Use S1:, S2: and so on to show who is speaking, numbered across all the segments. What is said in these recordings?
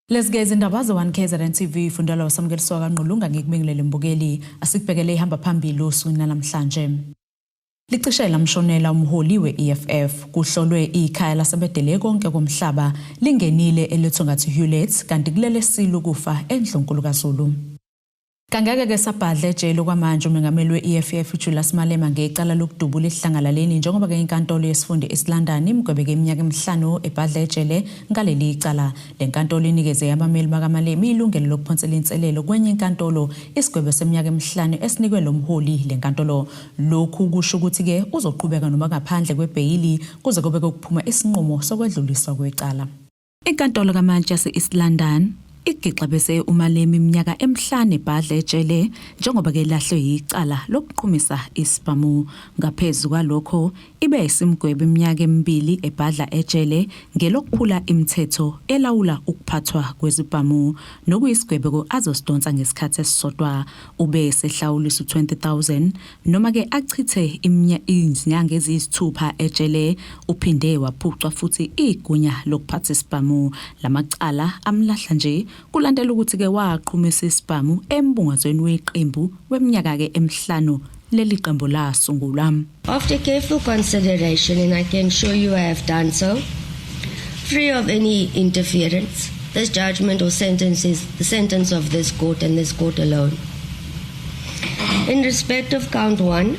S1: Lezi-ke izindaba ze-1 KZN TV fundelwa uSamukeliswa kaNgqulunga. Ngikubingelele mbukeli, asikubhekele ihamba phambili osukwini namhlanje. Licishe lamshonela umholi we-EFF, kuhlolwe ikhaya lasebedele konke komhlaba, lingenile eLethongathi Hewlett, kanti kulele silu kufa eNdlunkulu kaZulu. Kangeke ke sabhadla ejele kwamanje umengameli we-EFF uJulius Malema ngecala lokudubula ihlangalaleni, njengoba ke inkantolo yesifunda eSt London imgwebeke iminyaka emihlanu ebhadla ejele ngaleli icala. Le nkantolo inikeze abameli bakaMalema ilungelo lokuphonsela inselelo kwenye inkantolo isigwebo seminyaka emihlanu esinikwe lo mholi le nkantolo. Lokhu kusho ukuthi-ke uzoqhubeka noma ngaphandle kwebheyili kuze kube kokuphuma isinqumo sokwedluliswa kwecala. Inkantolo kaMantshi yase-East London igixa bese uMalema iminyaka emihlanu ebhadla ejele njengoba ke lahlwe yicala lokuqhumisa isibhamu. Ngaphezu kwalokho, ibe isimgweba iminyaka emibili ebhadla ejele ngelokuphula imithetho elawula ukuphathwa kwezibhamu, nokuyisigwebo azosidonsa ngesikhathi esisodwa. Ube esehlawulisa u-20,000 noma ke achithe izinyanga eziyisithupha ejele. Uphinde waphucwa futhi igunya lokuphatha isibhamu. Lamacala amlahla nje kulandela ukuthi ke waqhumisa isibhamu embungazweni weqembu weminyaka ke emihlanu leli qembu lasungulwa.
S2: After careful consideration, and I can show you I have done so, free of any interference, this judgment or sentence is the sentence of this court and this court alone. In respect of count one,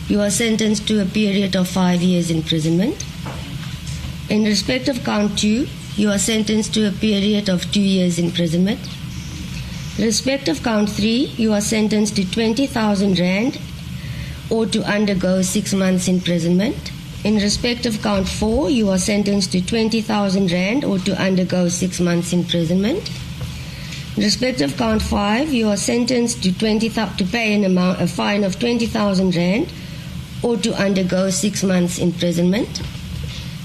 S2: you are sentenced to a period of 5 years imprisonment. In respect of count two, you are sentenced to a period of 2 years imprisonment. In respect of count three, you are sentenced to 20,000 rand or to undergo 6 months imprisonment. In respect of count four, you are sentenced to 20,000 rand or to undergo 6 months imprisonment. In respect of count five, you are sentenced to pay an amount, a fine of 20,000 rand or to undergo 6 months imprisonment.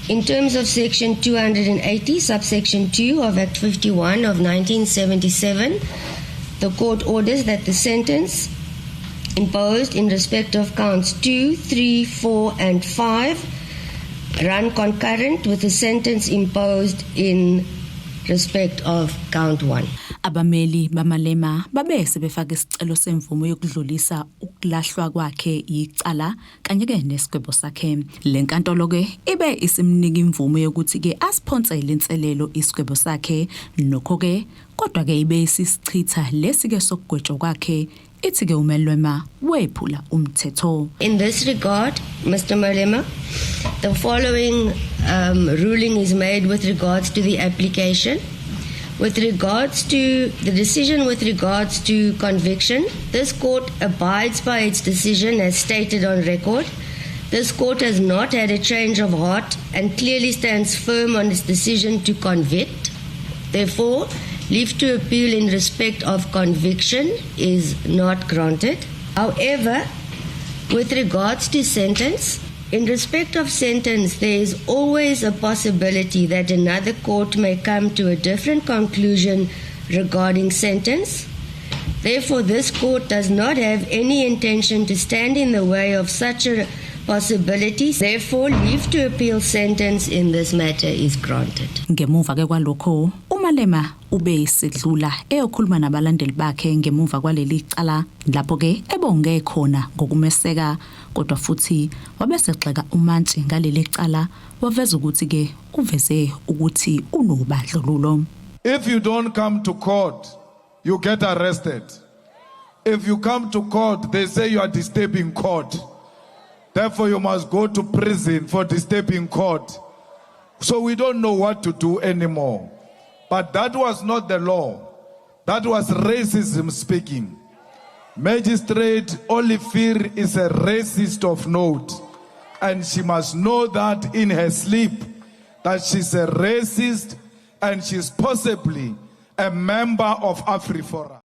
S2: In terms of section 280, subsection 2 of Act 51 of 1977, the court orders that the sentence imposed in respect of counts 2, 3, 4, and 5 run concurrent with the sentence imposed in respect of count 1.
S1: Abameli baMalema babe sebefaka isicelo semvumo yokudlulisa ukulahlwa kwakhe icala kanye ke nesigwebo sakhe. Le nkantolo ke ibe isimnika imvumo yokuthi ke asiphonsele inselelo isigwebo sakhe, nokho ke kodwa ke ibe isisichitha lesi ke sokugwetshwa kwakhe, ithi ke uMalema wephula umthetho.
S2: In this regard, Mr. Malema, the following ruling is made with regards to the application. With regards to the decision with regards to conviction, this court abides by its decision as stated on record. This court has not had a change of heart and clearly stands firm on its decision to convict. Therefore, leave to appeal in respect of conviction is not granted. However, with regards to sentence, in respect of sentence, there is always a possibility that another court may come to a different conclusion regarding sentence. Therefore, this court does not have any intention to stand in the way of such a possibility. Therefore, leave to appeal sentence in this matter is granted.
S1: Ngemuva ke kwalokho, uMalema ube esedlula eyokhuluma nabalandeli bakhe ngemuva kwaleli cala, lapho ke ebonge khona ngokumeseka, kodwa futhi wabesegxeka umantshi ngaleli cala, waveza ukuthi ke uveze ukuthi unobandlululo.
S3: If you don't come to court, you get arrested. If you come to court, they say you are disturbing court. Therefore, you must go to prison for disturbing court. So we don't know what to do anymore. But that was not the law. That was racism speaking. Magistrate Olivier is a racist of note. And she must know that in her sleep, that she's a racist and she's possibly a member of AfriForum.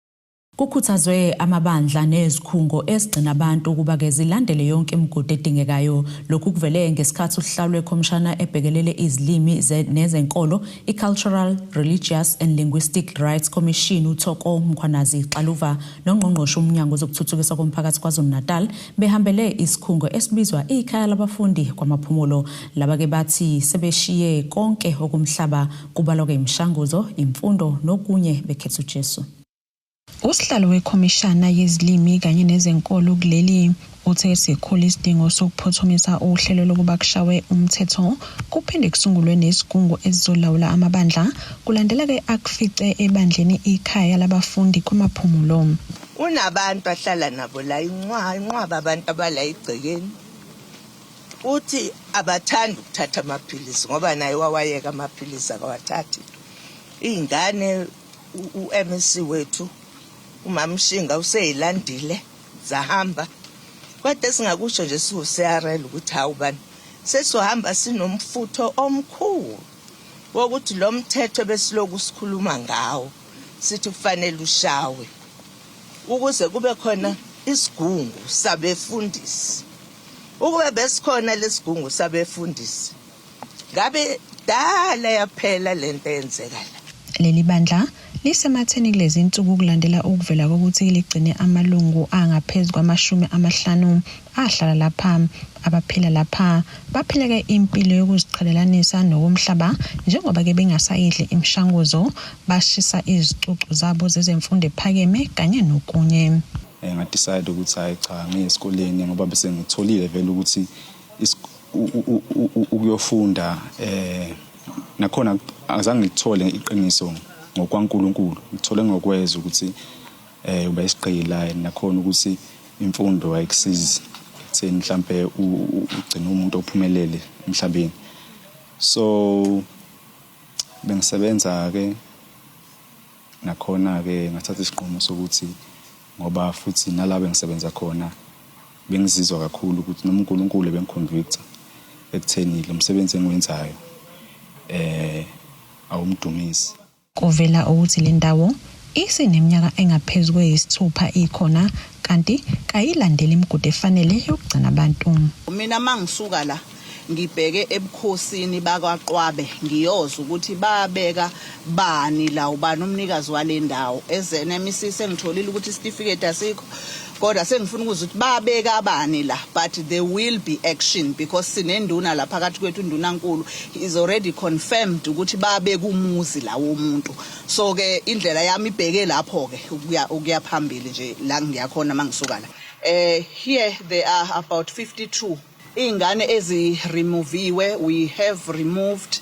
S1: Kukhuthazwe amabandla nezikhungo ezigcina abantu ukuba-ke zilandele yonke imigudu edingekayo. Lokhu kuvele ngesikhathi usihlalo wekhomishana ebhekelele izilimi nezenkolo, i-Cultural, Religious and Linguistic Rights Commission, uThoko Mkhwanazi Xaluva, nongqongqoshe umnyango wezokuthuthukiswa komphakathi KwaZulu-Natal behambele isikhungo esibizwa ikhaya labafundi kwaMaphumulo. Laba-ke bathi sebeshiye konke okumhlaba, kubalwa-ke imishanguzo, imfundo nokunye, bekhetha uJesu.
S4: Usihlalo wekhomishana yezilimi kanye nezenkolo kuleli uthe sikhulu isidingo sokuphuthumisa uhlelo lokuba kushawe umthetho, kuphinde kusungulwe nesigungu esizolawula amabandla, kulandela-ke akufice ebandleni ikhaya labafundi kwaMaphumulo.
S5: Unabantu ahlala nabo la, inqwaba abantu abala igcekeni. Uthi abathandi ukuthatha amaphilisi ngoba naye wawayeka amaphilisi, akawathathi. Iy'ngane, u-MEC wethu uMamshinga useyilandile zahamba, kodwa esingakusho nje siwu-CRL ukuthi hawu bani, sesizohamba sinomfutho omkhulu wokuthi lo mthetho besiloku sikhuluma ngawo sithi kufanele ushawe ukuze kube khona isigungu sabefundisi. Ukube besikhona lesigungu sabefundisi, ngabe dala yaphela lento eyenzeka la.
S4: Leli bandla lisematheni kulezi nsuku kulandela ukuvela kokuthi ligcine amalungu angaphezu kwama-50 ahlala lapha. Abaphila lapha baphila-ke impilo yokuziqhelelanisa nokomhlaba, njengoba-ke bengasayidli imishanguzo, bashisa izicucu zabo zezemfundo ephakeme kanye nokunye.
S6: Nga-decide ukuthi hayi cha, ngiye esikoleni ngoba bese ngitholile vele ukuthi ukuyofunda nakhona azange ngithole iqiniso ngokwaNkulunkulu, ngithole ngokwezwa ukuthi uba isigqila, nakhona ukuthi imfundo ayikusizi ekutheni mhlambe ugcine umuntu ophumelele emhlabeni. So bengisebenza ke nakhona ke, ngathatha isinqumo sokuthi ngoba futhi nala bengisebenza khona bengizizwa kakhulu ukuthi noma uNkulunkulu ebengi-convicta ekutheni lo msebenzi engiwenzayo awumdumisi.
S4: Kuvela ukuthi le ndawo isineminyaka engaphezu kweyisithupha ikhona, kanti kayilandeli imigudu efanele yokugcina abantu.
S7: Mina mangisuka la ngibheke ebukhosini bakwaQwabe, ngiyozwa ukuthi babeka bani la, ubani umnikazi wale ndawo. Eze-NMC sengitholile ukuthi isitifiketi asikho, kodwa sengifuna ukuzwa ukuthi babeka abani la. But there will be action because sinenduna la phakathi kwethu, undunankulu is already confirmed ukuthi babeka umuzi la womuntu. So ke indlela yami ibheke lapho ke ukuya phambili nje la ngiyakhona mangisuka la. Here there are about 52 Iy'ngane ezi-removiwe. We have removed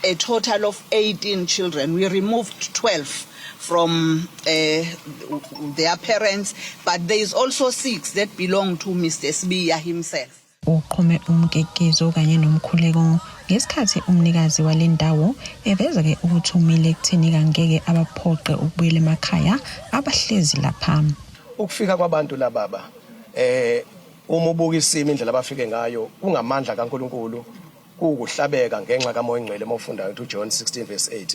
S7: a total of 18 children. We removed 12 from their parents, but there is also six that belong to Mr. Sibiya himself.
S4: Uqhume umkekezo kanye nomkhuleko ngesikhathi umnikazi wale ndawo eveza-ke ukuthi umile ekutheni kangeke abaphoqe ukubuyela emakhaya abahlezi lapha.
S8: Ukufika kwabantu lababa, uma ubuka isimo, indlela abafike ngayo, kungamandla kaNkulunkulu, kuwukuhlabeka ngenxa kaMoya oNgcwele. Uma ufundayo ukuthi uJohn 16 verse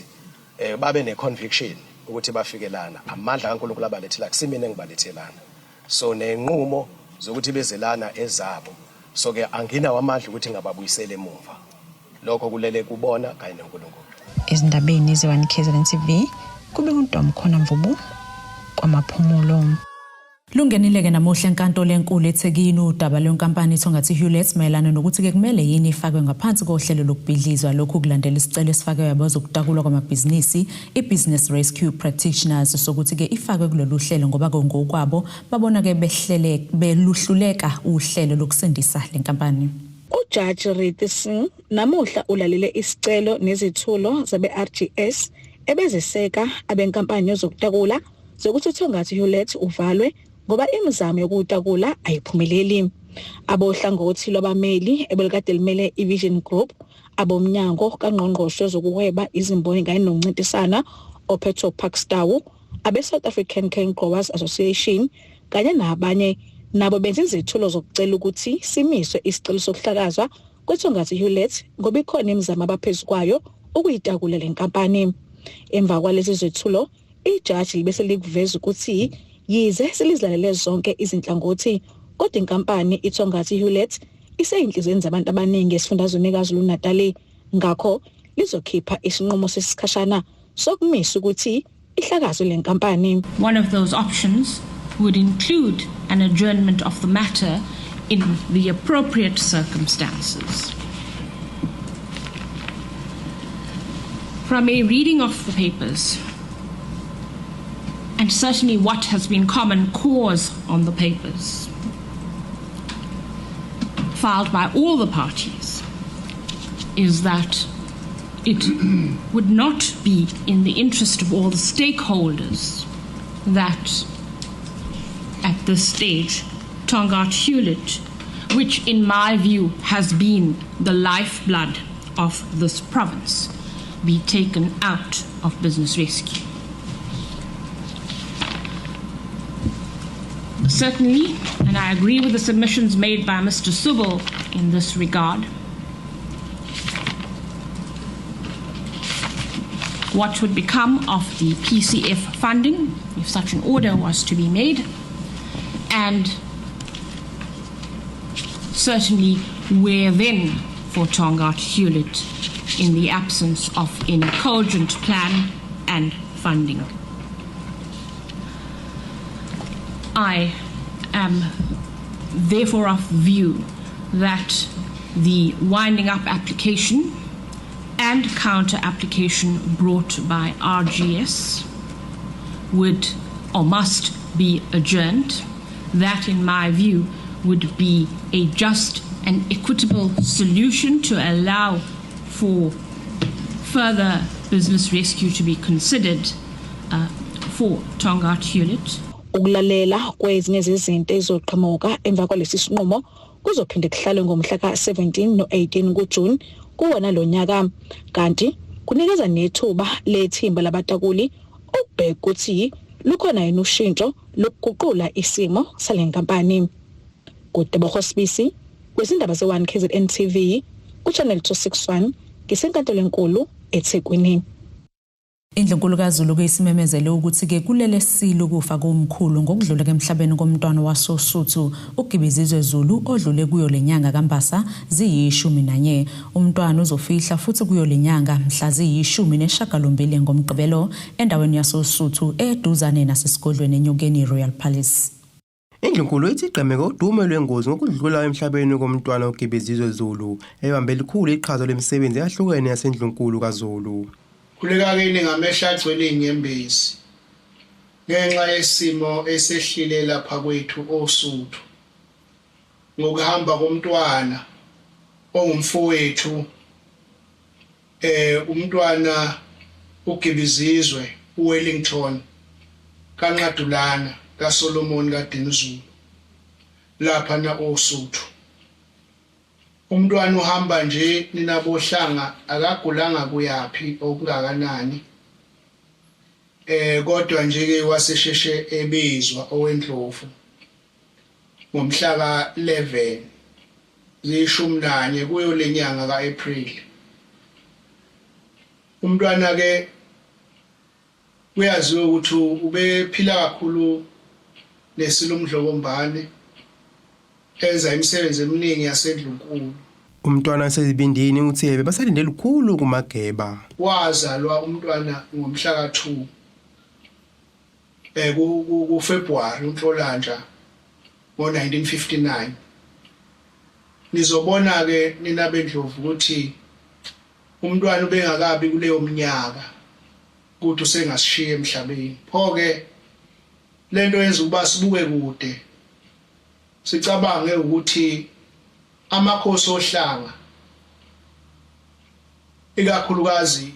S8: 8, babe ne-conviction ukuthi bafike lana, amandla kaNkulunkulu abalethela, kusimina engibalethelana. So nenqumo zokuthi bezelana ezabo, so ke anginawo amandla ukuthi ngababuyisela emuva. Lokho kulele kubona kanye noNkulunkulu.
S4: Ezindabeni ze-1 KZN TV, kube uNtomkhona Mvubu kwaMaphumulo.
S1: Lungenile-ke namuhla enkantolo enkulu eThekwini udaba lwenkampani iThongathi Hewlett mayelana nokuthi-ke kumele yini ifakwe ngaphansi kohlelo lokubhidlizwa. Lokhu kulandela isicelo esifakwe abazokutakulwa kwamabhizinisi, i-Business Rescue Practitioners, sokuthi-ke ifakwe kulolu hlelo ngoba-ke ngokwabo babona-ke behlele beluhluleka uhlelo lokusindisa le nkampani.
S9: Ujaji Riti Singh namuhla ulalele isicelo nezithulo zabe-RGS ebeziseka abenkampani yozokutakula zokuthi uThongathi Hewlett uvalwe ngoba imizamo yokuwutakula ayiphumeleli. Abohlangothi lwabameli ebelikade limele iVision Group, abomnyango kangqongqoshe zokuhweba, izimboni kanye nokuncintisana ophethwe Parks Tau, abe-South African Cane Growers Association kanye nabanye, nabo benza izithulo zokucela ukuthi simiswe isicelo sokuhlakazwa kweThongathi Hewlett ngoba ikhona imizamo abaphezu kwayo ukuyitakula le nkampani. Emva kwalezi zethulo, ijaji libe selikuveza ukuthi Yize selizilalele zonke izinhlangothi, kodwa inkampani iThongathi Hewlett iseyinhliziyweni zabantu abaningi esifundazweni KwaZulu-Natal, ngakho lizokhipha isinqumo sesikhashana sokumisa ukuthi ihlakazwe lenkampani.
S10: One of those options would include an adjournment of the matter in the appropriate circumstances. From a reading of the papers, and certainly what has been common cause on the papers filed by all the parties, is that it would not be in the interest of all the stakeholders that at this stage Tongaat Hulett, which in my view has been the lifeblood of this province, be taken out of business rescue. Certainly, and I agree with the submissions made by Mr. Subel in this regard, what would become of the PCF funding if such an order was to be made, and certainly where then for Tongaat Hulett in the absence of any cogent plan and funding. I am therefore of the view that the winding up application and counter application brought by RGS would or must be adjourned. That, in my view, would be a just and equitable solution to allow for further business rescue to be considered for Tongaat Hulett.
S9: Ukulalela kwezinye zezinto ezizoqhamuka emva kwalesi sinqumo kuzophinde kuhlalwe ngomhla ka-17 no-18 kuJune kuwona lo nyaka, kanti kunikeza nethuba lethimba labatakuli ukubheka ukuthi lukhona yini ushintsho lokuguqula isimo sale nkampani. Kutebogo Sibisi kwezindaba ze-1 KZN TV ku-Channel 261 ngisenkantolo enkulu eThekwini.
S1: Indlunkulu kaZulu kuyisimemezele ukuthi-ke kulele silo ukufa komkhulu ngokudlula emhlabeni komntwana wasoSuthu uGibizizwe Zulu odlule kuyo le nyanga kaMbasa ziyi-11. Umntwana uzofihla futhi kuyo le nyanga mhla ziyi-18 ngoMgqibelo endaweni yasoSuthu eduzane nasesigodlweni eNyokeni Royal Palace.
S11: Indlunkulu ithi igqemeke udumo lwengozi ngokudlula emhlabeni komntwana uGibizizwe Zulu ebambe elikhulu iqhaza lemisebenzi eyahlukene yasendlunkulu kaZulu.
S12: Khuleka kini ngamehlo agcwele inyembezi ngenxa yesimo esehlile lapha kwethu oSuthu ngokuhamba komntwana ongumfowethu umntwana uGibizizwe uWellington kaNqadulana kaSolomon kaDinuzulu lapha na oSuthu. Umntwana uhamba nje ninabohlanga akagulanga kuyapi okungakanani kodwa nje ke wasesheshe ebizwa owendlovu ngomhla ka-11 zishumi kuyo lenyanga kaApril. Umntwana ke uyaziwa ukuthi ubephila kakhulu nesilumdlokombane enza imisebenzi eminingi yasendlunkulu.
S11: Umntwana wasezibindini uthe bebasalinde lukhulu kuMageba.
S12: Wazalwa umntwana ngomhla ka-2 ku February uNhlolanja ngo-1959. Nizobona ke nina bendlovu ukuthi umntwana ubengakabi kuleyo minyaka ukuthi usengasishiya emhlabeni. Pho ke lento yenza ukuba sibuke kude sicabange ukuthi amakhosi ohlanga ikakhulukazi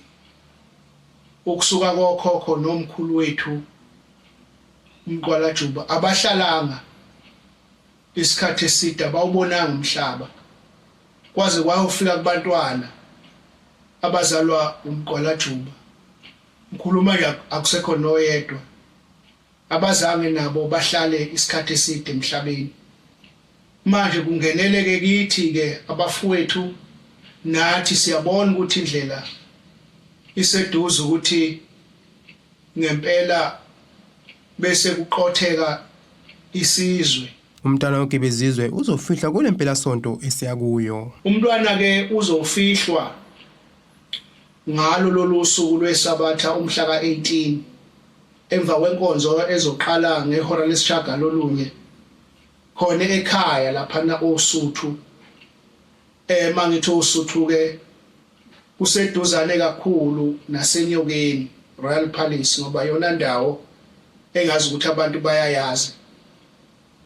S12: ukusuka kokhokho nomkhulu wethu uMqwalajuba abahlalanga isikhathi eside, abawubonanga umhlaba kwaze kwayofika kubantwana abazalwa uMqwalajuba. Ngikhuluma nje akusekho noyedwa abazange nabo bahlale isikhathi eside emhlabeni. Manje kungeneleke kithi ke abafowethu, nathi siyabona ukuthi indlela iseduze ukuthi ngempela Bese kuqotheka isizwe.
S11: Umntwana oGibizizwe uzofihlwa kule mpelasonto esiya kuyo.
S12: Umntwana ke uzofihlwa ngalo lolu suku lweSabatha umhla ka-18 emva kwenkonzo ezoqala ngehora lesishagalolunye khona ekhaya laphana oSuthu eh mangithi oSuthu ke kuseduzane kakhulu naseNyokeni Royal Palace ngoba yona ndawo engazi ukuthi abantu bayayazi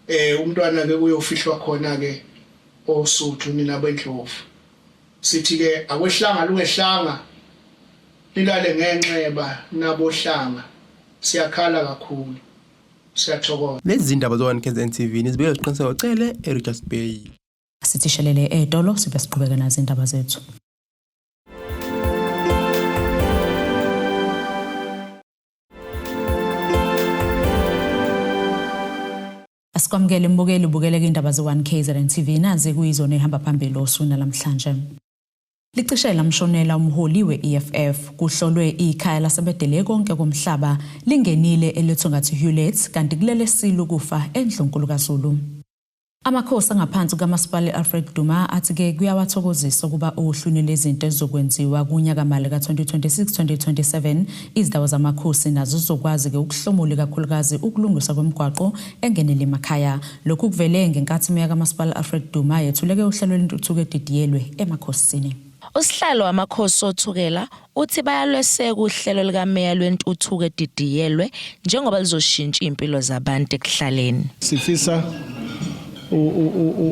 S12: eh umntwana ke uyofihlwa khona ke oSuthu nina bendlovu sithi ke akwehlanga lungehlanga nilale ngenxeba nabohlanga siyakhala kakhulu siyathokoza
S11: Lezi zindaba zo-1 KZN TV nizibikela ziqiniseko Cele eRichards Bay.
S1: Sithi shelele etolo sibe siqhubeka nazo indaba zethu. Asikwamukele mbukeli ubukele indaba ze-1 KZN TV nazi kuyizona ehamba phambili osukwini namhlanje. Licishe lamshonela umholi we-EFF kuhlolwe ikhaya lasebedele konke komhlaba lingenile eLethongathi Hewlett kanti kulele silu kufa eNdlunkulu kaZulu. Amakhosi angaphansi kukaMasipala i-Alfred Duma athi-ke kuyawathokozisa ukuba ohlwini lwezinto ezizokwenziwa kunyakamali ka-2026-2027 izindawo zamakhosi nazo zizokwazi-ke ukuhlomula ikakhulukazi ukulungiswa kwemigwaqo engenele emakhaya. Lokhu kuvele ngenkathi imeya kaMasipala Alfred Duma yethuleke uhlelo lwentuthuko edidiyelwe emakhosini.
S13: Usihlalo wamakhosi oThukela uthi bayalweseka uhlelo likameya lwentuthuko edidiyelwe njengoba lizoshintsha iy'mpilo zabantu ekuhlaleni.
S14: Sifisa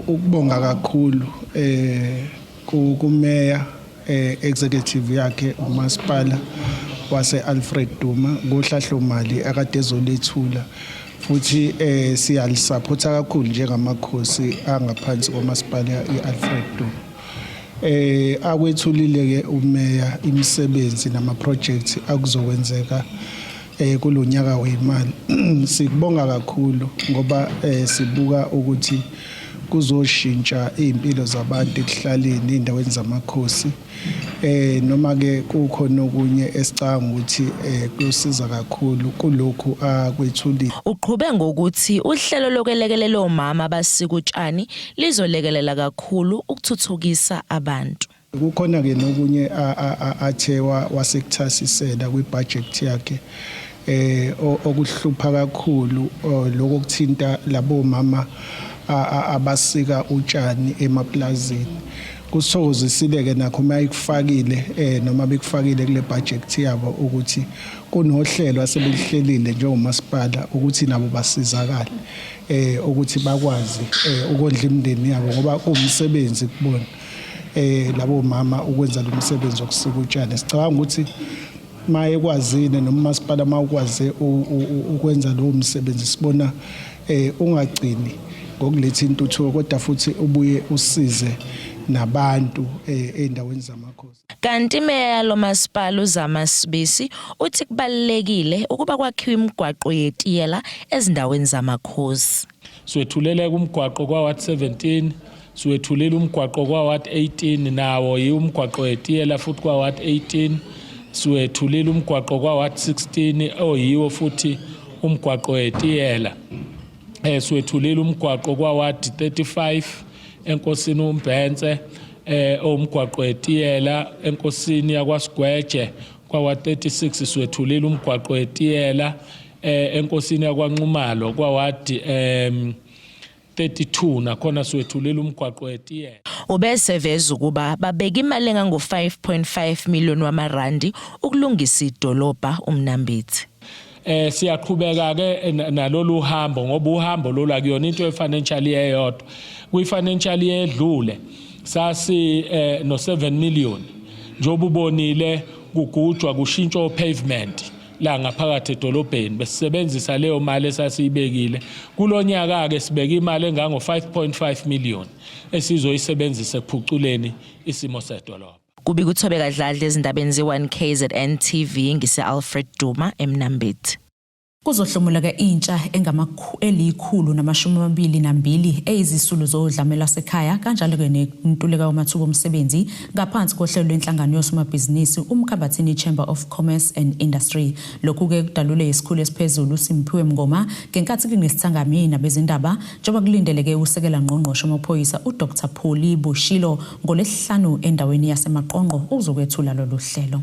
S14: ukubonga kakhulu eh kumeya eh executive yakhe umasipala wase Alfred Duma ngohlahlomali akade ezolethula futhi eh siyalisupporta kakhulu njengamakhosi angaphansi komasipala iAlfred Duma. Eh akwethulile ke umeya imisebenzi nama projects akuzokwenzeka eh kulonyaka wemali. Sikubonga kakhulu ngoba eh sibuka ukuthi kuzoshintsha izimpilo zabantu ekuhlaleni endaweni zamakhosi eh noma ke kukhona okunye esicabanga ukuthi eh kuyosiza kakhulu kulokhu akwethulile.
S13: Uqhube ngokuthi uhlelo lokwelekelela omama abasika utshani lizolekelela kakhulu ukuthuthukisa abantu.
S14: Kukhona ke nokunye athe wasekuthasisela kwi-budget yakhe eh okuhlupha kakhulu lokho kuthinta labo mama abasika utshani emaplazini kusithokozisile ke nakho uma ikufakile eh noma bekufakile kule budget yabo ukuthi kunohlelo asebelihlelile njengomasipala ukuthi nabo basizakale eh ukuthi bakwazi eh, ukondla imindeni yabo ngoba kuwumsebenzi kubona eh labo mama ukwenza lo msebenzi wokusika utshani sicabanga ukuthi maye kwazile noma umasipala mawukwaze ukwenza lowo msebenzi sibona eh ungagcini ngokuletha intuthuko kodwa futhi ubuye usize nabantu eh, ezindaweni zamakhosi.
S13: Kanti imeya yalo masipala uZama Sibisi uthi kubalulekile ukuba kwakhiwe imigwaqo yetiyela ezindaweni zamakhosi.
S15: Siwethulele kumgwaqo kwa-Ward 17, siwethulile umgwaqo kwa-Ward 18 nawo yiwo umgwaqo wetiyela futhi kwa-Ward 18, siwethulile umgwaqo kwa-Ward 16 oyiwo futhi umgwaqo wetiyela. Eh siwethulile umgwaqo kwa-Ward 35 enkosini uMbhense eh owumgwaqo wetiyela enkosini yakwaSigweje kwa-Ward 36 siwethulile umgwaqo wetiyela eh enkosini yakwaNxumalo kwa-Ward 32 nakhona siwethulile umgwaqo wetiyela.
S13: Ubeseveza ukuba babeka imali engango-5.5 million wamarandi ukulungisa idolobha uMnambithi.
S15: Eh siyaqhubeka ke nalolu hambo ngoba uhambo lolu akuyona into ye-financial year eyodwa. Kwi-financial year edlule sasi eh, no 7 million njengoba ubonile kugujwa kushintshwa pavement la ngaphakathi edolobheni besisebenzisa leyo mali esasiyibekile kulonyaka ke sibeke imali engango 5.5 million esizoyisebenzisa ekuphuculeni isimo sedolobha.
S13: Kubika uThobeka Dladla ezindabeni ze-1 KZN TV ngise-Alfred Duma eMnambithi.
S1: Kuzohlomula-ke intsha 122 eyizisulu zodlame lwasekhaya kanjalo-ke nentuleka kwamathuba omsebenzi ngaphansi kohlelo lwenhlangano yosomabhizinisi uMkhambathini Chamber of Commerce and Industry. Lokhu-ke kudalule isikhulu esiphezulu uSimphiwe Mngoma ngenkathi kunesithangami nabezindaba njengoba kulindeleke usekela ngqongqoshe wamaphoyisa uDr Pholi Boshilo ngoLwesihlanu endaweni yaseMaqonqo ukuzokwethula lolu hlelo.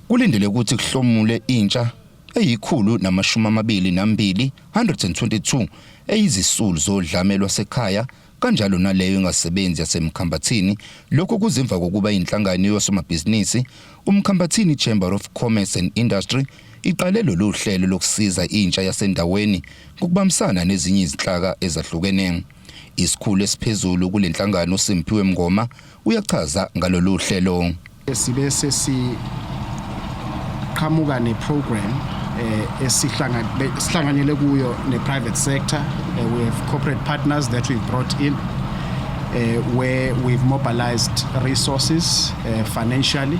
S16: Kulindele ukuthi kuhlomule intsha eyi-122, 122 eyizisulu zodlame lwasekhaya kanjalo naleyo engasebenzi yaseMkhambathini. Lokhu kuza emva kokuba inhlangano yosomabhizinisi uMkhambathini Chamber of Commerce and Industry iqale lolu hlelo lokusiza intsha yasendaweni ngokubambisana nezinye izinhlaka ezahlukene. Isikhulu esiphezulu kule nhlangano uSimphiwe Mngoma uyachaza ngalolu hlelo.
S17: Sibe sesiqhamuka ne-program esihlanganyele kuyo ne-private sector. We have corporate partners that we've brought in, where we've mobilized resources financially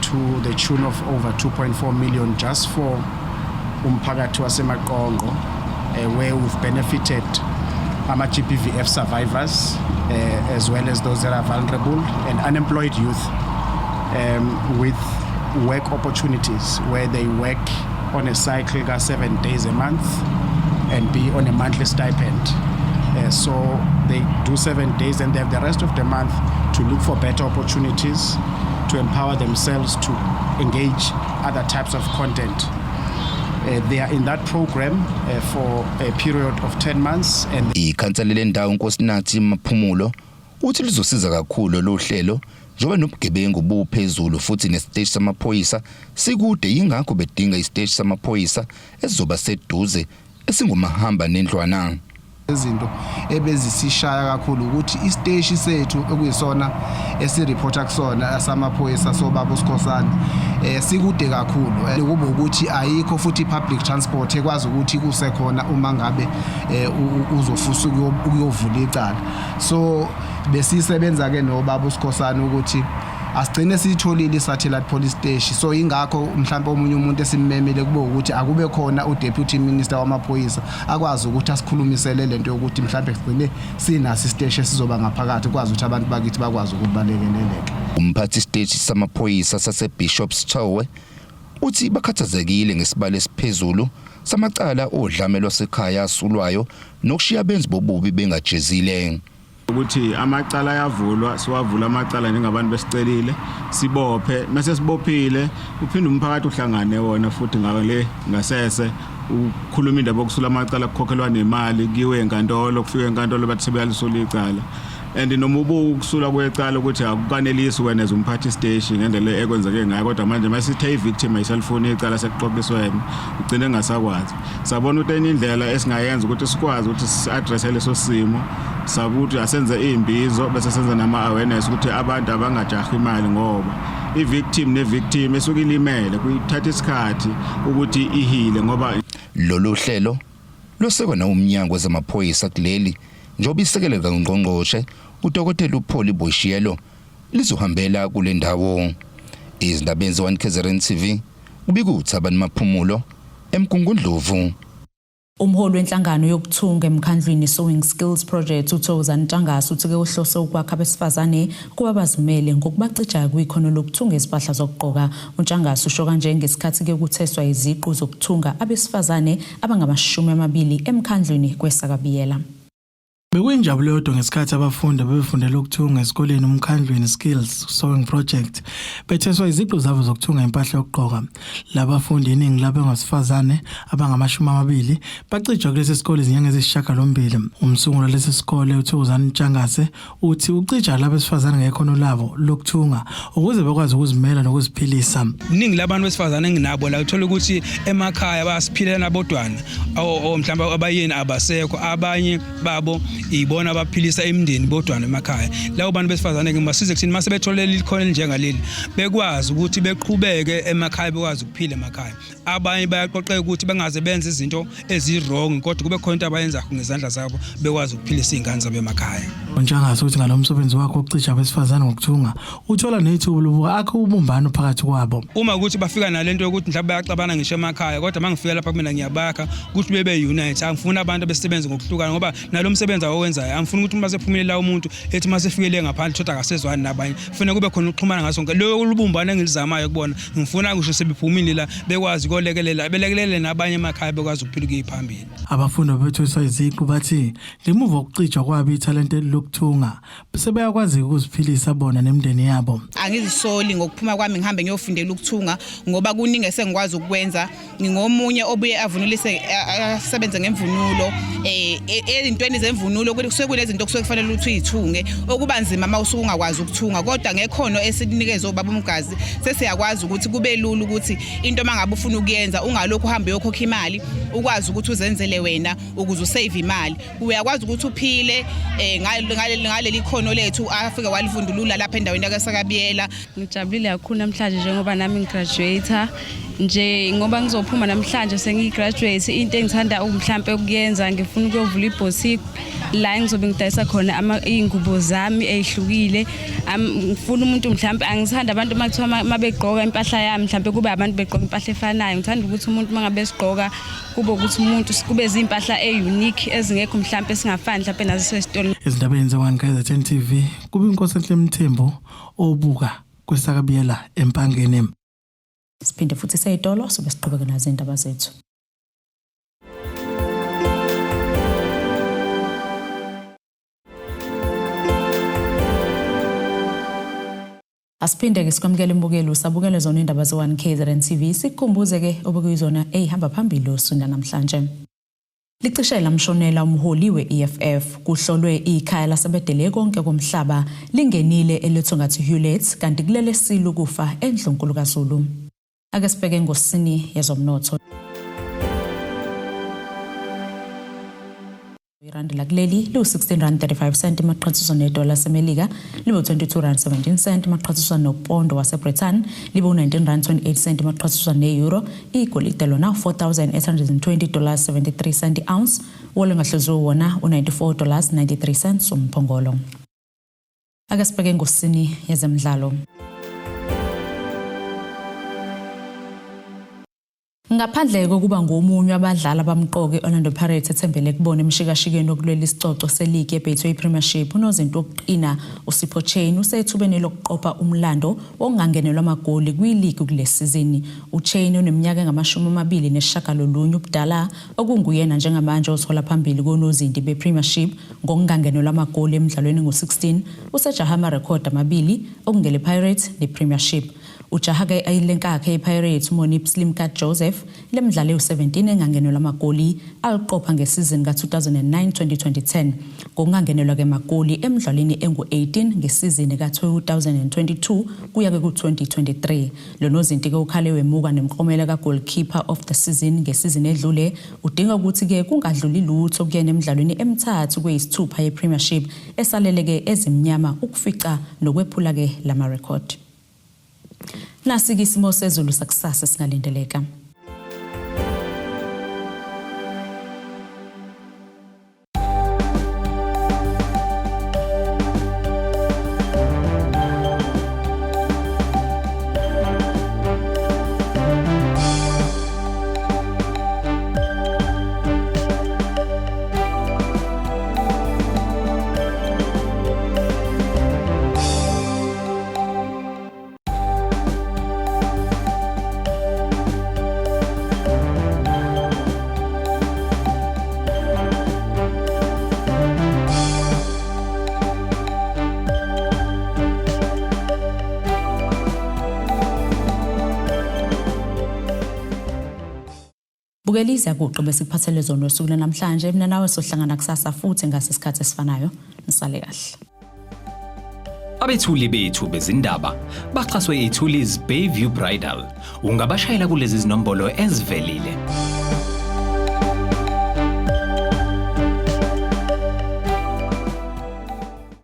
S17: to the tune of over 2.4 million just for umphakathi waseMaqonqo, where we've benefited ama-GBVF survivors as well as those that are vulnerable and unemployed youth with work opportunities where they work on a cycle ka 7 days a month and be on a monthly stipend. So they do 7 days and they have the rest of the month to look for better opportunities to empower themselves to engage other types of content. They are in that program for a period of 10 months and
S16: Ikhansela lendawo Nkosinathi Maphumulo uthi lizosiza kakhulu lo hlelo njengoba nobugebengu buphezulu futhi nesiteshi samaphoyisa sikude, yingakho bedinga isiteshi samaphoyisa esizoba seduze esingumahamba nendlwana.
S18: Izinto ebezisishaya kakhulu ukuthi isiteshi sethu okuyisona esireporta kusona asamaphoyisa sobaba uSikhosana sikude kakhulu. Kube ukuthi ayikho futhi public transport ekwazi ukuthi kusekhona uma ngabe uzofisa ukuyovula icala. So besisebenza ke nobaba uSikhosana ukuthi asigcine siyitholile i-satellite police station. So ingakho mhlawumbe omunye umuntu esimmemile kube ukuthi akube khona u-deputy minister wamaphoyisa akwazi ukuthi asikhulumisele lento yokuthi mhlawumbe sigcine sinaso isiteshi esizoba ngaphakathi, kwazi ukuthi abantu bakithi bakwazi ukuthi balekeleleke.
S16: Umphathi siteshi samaphoyisa saseBishops Towe uthi bakhathazekile ngesibalo esiphezulu samacala odlame lwasekhaya asulwayo nokushiya abenzi bobubi bengajezile.
S19: Ukuthi amacala ayavulwa, siwavula amacala njengabantu besicelile, sibophe, mase sibophile uphinde umphakathi uhlangane wona futhi ngale ngasese ukhuluma indaba yokusula amacala, kukhokhelwa nemali, kuyiwe enkantolo, kufike enkantolo bathi sebeyalisula icala. And noma ubuka ukusula kwecala ukuthi akukanelisi wena as umphathi station ngendlela ekwenzeke ngayo, kodwa manje masithe i-victim ayisalifuni icala, sekuxoxiswene, ugcine engasakwazi. Sabona ukuthi enye indlela esingayenza ukuthi sikwazi ukuthi si-addresse leso simo sakuthi asenze iy'mbizo bese senza nama-awareness ukuthi abantu abangajahi imali, ngoba i-victim ne-victim esuke ilimele kuyithatha isikhathi ukuthi ihile ngoba
S16: Lolu hlelo lusekwa nawumnyango wezamaphoyisa kuleli njengoba isekele kangqongqoshe uDokotela uPaul Boshielo lizohambela kule ndawo. Izindaba ezi-1 KZN TV, kubika uThabani Maphumulo eMgungundlovu.
S1: Umholi wenhlangano yokuthunga emkhandlwini Sewing Skills Project uThokozani Ntshangase uthi-ke uhlose ukwakha abesifazane kuba bazimele ngokubacija kwikhono lokuthunga izimpahla zokugqoka. UNtshangase usho kanje ngesikhathi-ke kutheswa iziqu zokuthunga abesifazane abangama-20 emkhandlwini kwesakabiyela.
S20: Bekuyinjabulo yodwa ngesikhathi abafundi abebefundela ukuthunga esikoleni uMkhandlwini Skills Sewing Project betheswa iziqu zabo zokuthunga impahla yokugqoka. Labafundi, iningi labo ngasifazane abangama-20, bacijwa kulesi sikole izinyanga eziyisishiyagalombili. Umsunguli lesi sikole uThokozani Ntshangase uthi ucija labo besifazane ngekhono labo lokuthunga ukuze bekwazi ukuzimela nokuziphilisa.
S21: Iningi labantu besifazane enginabo la uthola ukuthi emakhaya bayasiphilela bodwana, o mhlawumbe abayeni abasekho, abanye babo Ibona abaphilisa imindeni bodwana emakhaya. Labo bantu besifazane ke ngibasize kuthini mase betholele ikhono elinjengaleli bekwazi ukuthi beqhubeke emakhaya, bekwazi ukuphila emakhaya. Abanye bayaqoqeka ukuthi bengaze benze izinto ezi-wrong, kodwa kube khona into abayenzayo ngezandla zabo, bekwazi ukuphilisa iy'ngane zabo emakhaya.
S20: UNtshangase uthi ngalo msebenzi wakhe wokucija abesifazane ngokuthunga uthola nethuba lokuba akhe ubumbano phakathi kwabo.
S21: Uma ukuthi bafika nalento yokuthi mhlawumbe bayaxabana ngisho emakhaya, kodwa uma ngifika lapha kumina ngiyabakha ukuthi bebe unite. Angifuni abantu abesebenze ngokuhlukana, ngoba nalo msebenzi awowenzayo angifuni ukuthi uma sephumile la umuntu ethi uma sefikele ngaphandle thoda akasezwani nabanye. Kufanele kube khona ukuxhumana ngaso sonke. Loyo lubumbano engilizamayo kubona, ngifuna ngisho sebephumile la bekwazi ukolekelela, belekelele nabanye emakhaya, bekwazi ukuphila ukuye phambili.
S20: Abafundi abethweswa iziqu bathi ngemuva kokucijwa kwabo ithalente lokuthunga sebeyakwazi ukuziphilisa bona nemindeni yabo.
S2: Angizisoli ngokuphuma kwami ngihambe ngiyofundela ukuthunga, ngoba kuningi esengikwazi ukukwenza. Ngingomunye obuye avunulise, asebenze ngemvunulo, ezintweni zemvunulo kusuke kunezinto kusuke kufanele ukuthi uyithunge, okuba nzima uma usuke ungakwazi ukuthunga, kodwa ngekhono esinikezwe ubaba uMgazi sesiyakwazi ukuthi kube lula ukuthi into uma ngabe ufuna ukuyenza ungalokhu uhambe uyokhokha imali, ukwazi ukuthi uzenzele wena ukuze usave imali. Uyakwazi ukuthi uphile ngaleli khono lethu afike walivundulula lapha endaweni yakwaSakabiyela.
S22: Ngijabulile kakhulu namhlanje njengoba nami ngigraduate nje, ngoba ngizophuma namhlanje sengiyigraduate. Into engithanda mhlampe ukuyenza, ngifuna ukuyovula iboutique la engizobe ngidayisa khona iy'ngubo zami ey'hlukile. Ngifuna umuntu mhlampe, angithanda abantu uma kuthiwa uma begqoka impahla yami mhlampe kube abantu begqoka impahla efanayo. Ngithanda ukuthi umuntu uma ngabe esigqoka kube ukuthi umuntu kube zimpahla e-unique ezingekho mhlampe esingafani mhlampe nazo sesitolo.
S20: Ezindabeni ze-1 KZN TV kube iNkosi Mthembu obuka kwesakabiyela eMpangeni.
S1: Siphinde futhi seyitolo sobe siqhubeke nazo indaba zethu. Asiphinde ke sikwamukele imbukelo, usabukele zona indaba ze-1 KZN TV. Sikukhumbuze ke obekuyizona eyihamba phambili osunda namhlanje. Licishe lamshonela umholi we-EFF, kuhlolwe ikhaya lasebedele konke komhlaba, lingenile eLethongathi Hewlett, kanti kulele silu kufa eNdlunkulu kaZulu. Ake sibheke ngosini yezomnotho. Irandi lakuleli liwu-16 rand 35 cent maqhathiswa nedola laseMelika, libe u-22 rand 17 cent maqhathiswa nopondo waseBritain, libe u-19 rand 28 cent maqhathiswa ne-euro. Igolide lona $4,820 73 cent ounce, wolengahluziwe wona u-94 dollars 93 cents umphongolo. Ake sibheke ngosini yezemidlalo. Ngaphandle kokuba ngomunye wabadlali abamqoka i-Orlando Pirates ethembele kubona emshikashikeni wokulwela isicoco seligi yeBetway Premiership, unozinto wokuqina uSipho Chaine usethubeni lokuqopha umlando wokungangenelwa amagoli kwiligi kule sizini. UChaine oneminyaka engu-29 ubudala, okunguyena njengamanje othola phambili konozinti bePremiership ngokungangenelwa amagoli emidlalweni ngo-16, usejaha amarekhodi amabili okungele Pirates nePremiership. Ujaha-ke ayilenkakhe iPirates uMonip Slimkat Joseph lemidlalo ewu-17 engangenelwa amagoli aliqopha ngesizini ka-2009-2010, ngokungangenelwa ke magoli emidlalweni engu-18 ngesizini ka-2022 kuya ke ku-2023. Lo nozinti-ke ukhale wemuka nemklomelo ka-goalkeeper of the season ngesizini edlule. Udinga ukuthi-ke kungadluli lutho kuyena emidlalweni emithathu kweyisithupha ye-Premiership esalele-ke ezimnyama ukufica nokwephula-ke lama rekhodi. Nasi-ke isimo sezulu sakusasa singalindeleka. Bukela iziyakuqo besikuphathele zona usuku namhlanje. Mina nawe sohlangana kusasa futhi ngase sikhathi esifanayo. Nisale kahle.
S23: Abethuli bethu bezindaba baxhaswe iThulis Bayview Bridal. Ungabashayela kulezi zinombolo ezivelile.